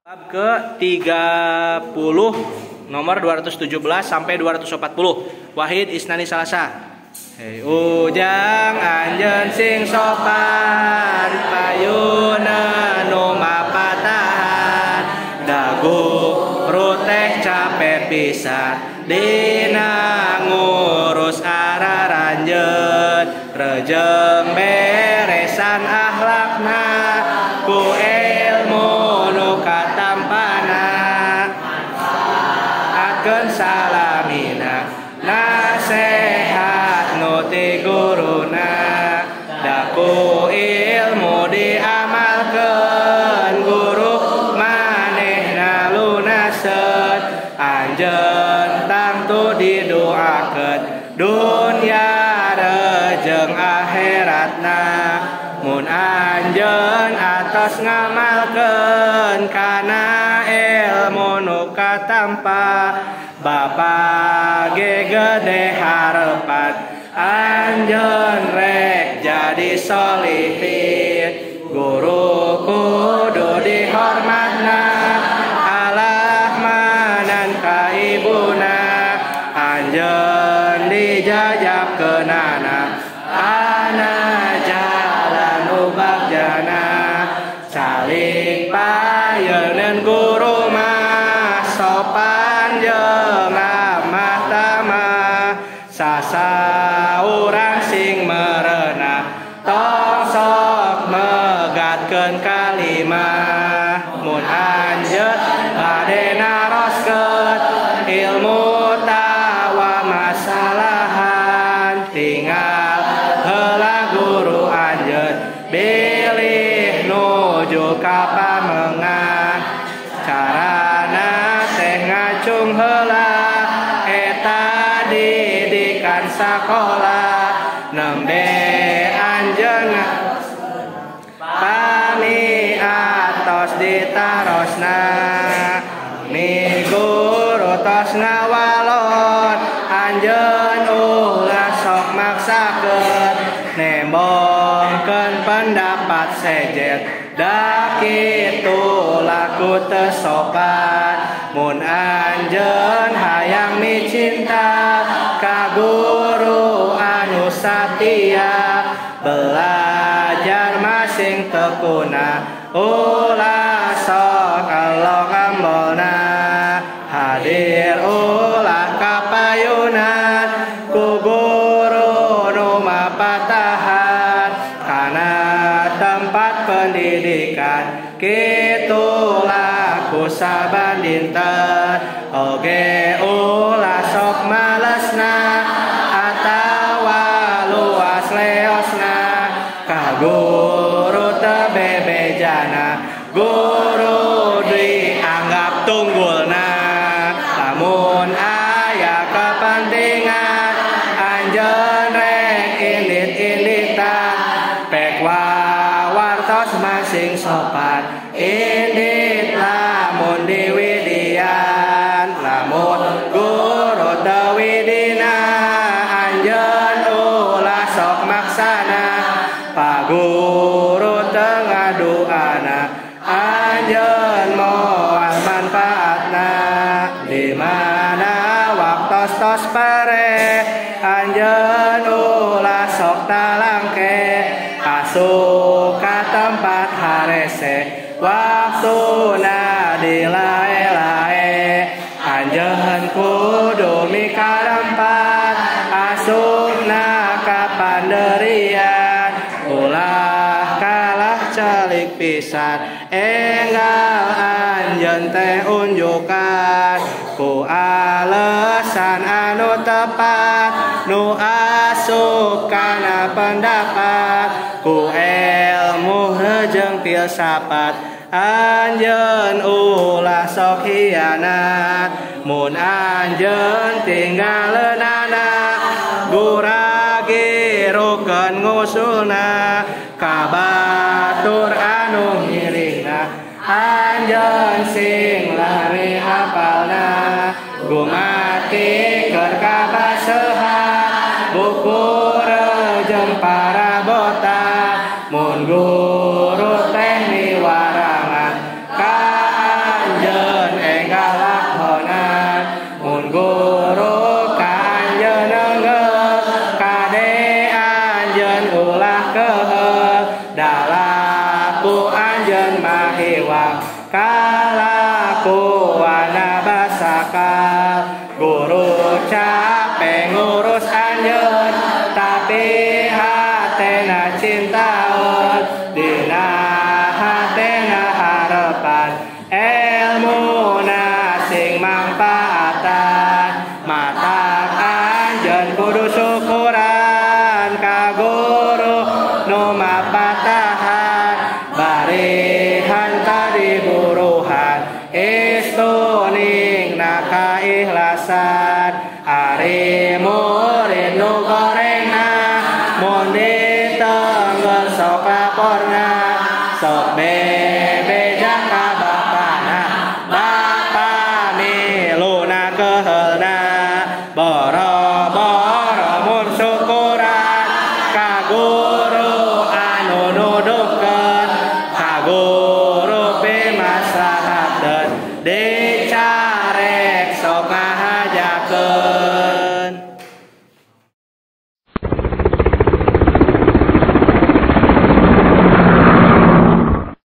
Bab ke 30 nomor 217 sampai 240. Wahid Isnani Salasa. Hei ujang anjeun sing sopan payuna nu mapatahan dagu ruteh capek pisan dina ngurus araranjeun rejeng beresan akhlakna ku ilmu nu katampana akeun salamina nasehat nu ti guruna daku ilmu diamalkeun guru manehna lunaseun anjeun tangtu didoakeun dunya rejeng akhiratna mun anjeun atos ngamalkeun kana ilmu nu katampa bapa ge gede harepan anjeun rek jadi solihin guru kudu dihormatna alah manan ka ibuna anjeun dijajabkeunana ana jalan ubagjana calik payeuneun guru mah sopan jeung ramah tamah sasaurang sing merenah tong sok megatkeun kalimah mun anjeun bade naroskeun ilmu tawa masalahan tinggal heula guru anjeun bilih nuju ka pamengan carana teh ngacung heula eta didikan sakola nembe anjeun pami atos ditarosna mi guru tos ngawalon anjeun ulah sok maksakeun nembongkeun pendapat sejen da kitu laku teu sopan mun anjeun hayang micinta ka guru anu satia belajar masing tekuna ulah sok elok ambolna hadir ulah kapayunan ku guru nu mapatahan kana tempat pendidikan kitu laku saban dinten oge ulah sok malesna atawa luas leosna ka guru teu bebejana guru dianggap tunggulna lamun aya kepentingan anjeun rek indit-inditan pek wawartos masing sopan indit lamun diwidian lamun guru teu widina anjeun ulah sok maksana paguru teu ngaduana anjeun moal manfaatna di mana waktos tos pare anjeun ulah sok talangke asup ka tempat harese waktuna dilae-lae anjeun kudu mikarempat asupna ka panderian ulah kalah calik pisan enggal anjeun teh unjukan ku alasan anu tepat nu asup kana pendapat ku ilmu rejeng filsafat anjeun ulah sok hianat mun anjeun tinggaleunana guragirukeun ngusulna ka batur anu ngiringna anjeun sing lari apalna gumati keur kabasehan buku rejeng parabota mun guru teh miwarangan ka laporna sok bebeja ka bapana, bapa miluna ke.